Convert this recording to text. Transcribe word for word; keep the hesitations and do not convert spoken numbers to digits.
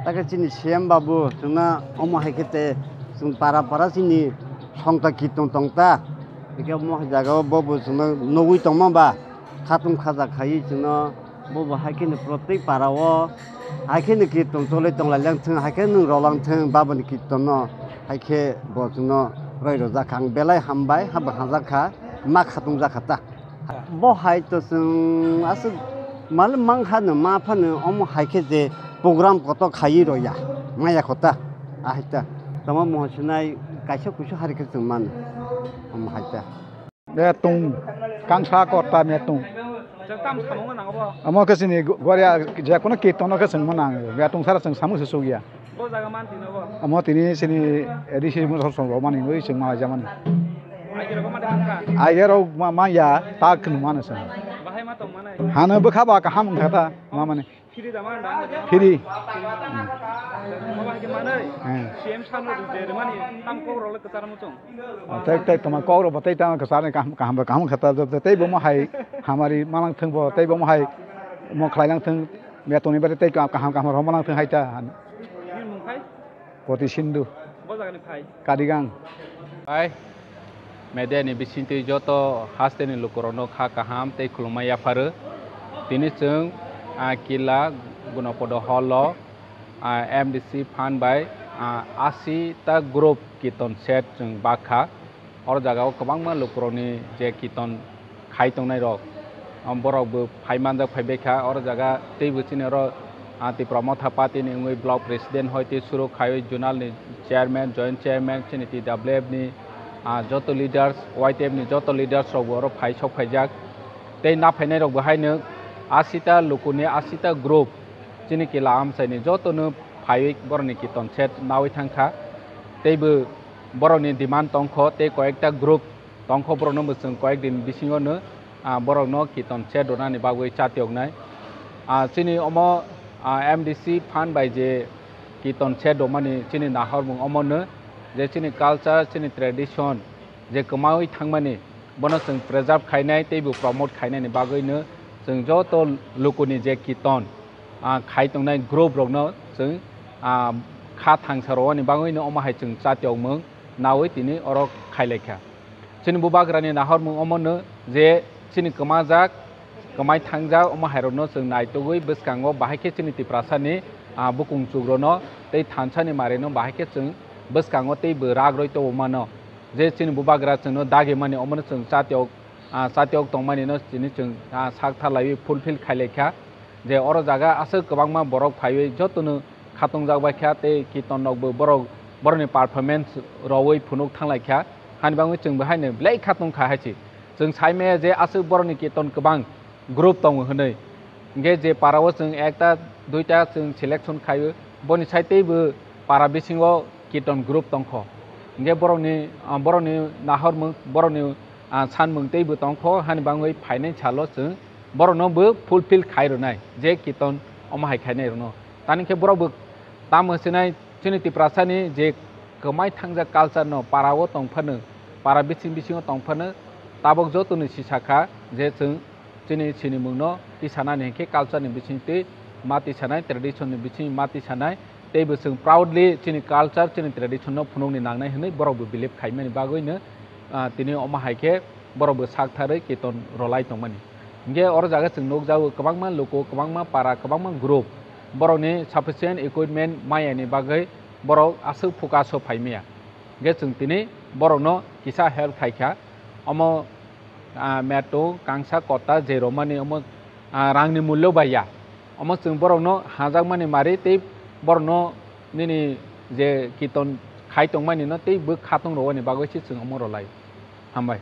Takhe chini C M babu chwngno omo hai khe te chwng para para chini songta kirtan tongta. Hikhe omo hai jagao bobo chwngno nugwi tongma ba khatung khaja khaiwi chwngno bobo hai kheno protek para o hai kheno kirtan cholwi tonglailangthwng, hai khe nwng rwlangthwng baboni kirtanno, hai khe bo chwngno roi rwjak kha. Ang belai hambai, habo hajak kha, ma khatung jak kha ta. Bo hai to chwng aswk mal mang hano ma phano omo hai khe je program koto khaiwi rwya, maya kota, ahai ta. Tamo moho sinai kaisa kuisu hari khe chwng mano, omo hai ta. Metung, kangsa kota metung. Chwng tam samung nang bo? Omo khe chini go-, goria je kono kirtan no khe chwng mano ang. Metung sara chwng samung se sugya. Bo jaga man tino bo? Omo tini chini A D C mo song rok mani wi chwng ma jamani. Aigero ko mani thangka? Aigero ma, ma ya ta khnu mano chwng. Bahai ma tong manai? Hano bwkha ba kaham wngkha ta ma mani. Phiri da man da? Phiri. Omo bahai khe manai? Hmm. C M sano de mani tam kok rok le kwchar muchung. Tei, tei toma kok rok bo tei tamo kwchar ni kaham, kaham, kaham khe ta, tei bo mo hai hamari manang thung bo, tei bo mo hai mo khlai nang thung, metung ni bari tei kaham, kaham rok manang thung hai ta. Bini mung khai? Koti Sindhu. Bo jaga ni phai? Karigang. Bai, media ni bisingtwi joto haste ni lukurokno kha kaham tei khulumma yapharo. Tini chwng, ah, Kila Gunopodo hall o, ah, M D C fund bai, ah, asi ta group kirtan set chwng bak kha. Oro jaga o kwbangma lukurokni je kirtan khai tongnai rok, um, borok bo phai manjak phai bai kha. Oro jaga tei bo chini oro, ah, Tipra Motha Party ni wngwi block president hoi tei suru khaiwi zonal ni chairman, joint chairman, chini T W F ni, ah, joto leaders, Y T F ni joto leaders rok bo oro phai sok phaijak. Tei na phainai rok bo haino asita lukuni asita group chini Kila amchai ni joto no phaiwi borok ni kirtan set nawi thang kha. Tei bo borok ni demand tong kho, tei koyekta group tong kho, borok no bo chwng koyek din bisingo no, ah, borok no kirtan set rwnani bagwi chatiyok nai. Ah, chini omo, ah, M D C fund bai je kirtan set rwmani chini nahormung omo no je chini culture, chini tradition je kwmawi thangmani bono chwng preserve khainai tei bo promote khainani bagwi no chwng joto lukuni je kirtan, ah, khai tongnai group rok no chwng, ah, kha thangsa rwani bagwi no omo hai chwng chatiyok mung nawi tini oro khailaikha. Chini bubagrani nahormung omono je chini kwmajak, kwmai thangjak omo hairokno chwng naitugwi bwskango bahai khe chini Tiprasani, ah, bukung chukrokno tei thansani marino bahai khe chwng bwskango tei bwrag rwi tongmano. Je chini bubagra chwngno dagimani omono chwng chatiyok, ah, chatiyok tongmanino chini chwng, ah, sak thalaiwi fulfill khailaikha. Je oro jaga aswk kwbangma borok phaiwi jotono khatungjak bai kha tei kirtan rokbo borok, borokni performance rwui phunuk thanglai kha. Hani bagwi chwng bo haino belai khatungkha hai se. Chwng sai maya je aswk borokni kirtan kwbang group tongo hwnwi. Hinkhe je para o chwng ekta, duita chwng selection khaio, boni sai teibo para bisingo kirtan group tongkho. Hinkhe borokni, ah, borokni nahormung, borokni, ah, sanmung teibo tongkho, hani bagwi phainai salo chwng borokno bo fulfill khai rwnai, je kirtan omo hai khainai rwno. Tani khe borok bo tamo hwnsinai chini Tiprasani je kwmai thangjak culture no para o tong phano, para bising bisingo tong phano, tabok jotono sisa kha je chwng chini sinimungno tisanani hinkhe culture ni bisingtwi ma tisanai, tradition ni bising ma tisanai, tei bo chwng proudly chini culture, chini tradition no phunukni nangnai hwnwi borok bo believe khaimani bagwino, ah, tini omo hai khe borok bo sak tharwi kirtan rwlai tongmani. Hinkhe oro jaga chwng nukjago kwbangma luku, kwbangma para, kwbangma group borokni sufficient equipment mayani bagwi borok aswk focus o phaimaya. Hinkhe chwng tini borokno kisa help khaikha. Omo, ah, metung, kangsa, kota je romani omo, ah, rangni mullo bai ya. Omo chwng borokno hajakmani mari tei borokno nini je kirtan khai tongmani no tei bwkha tong rwani bagwi se chwng omo rwlai. Hambai.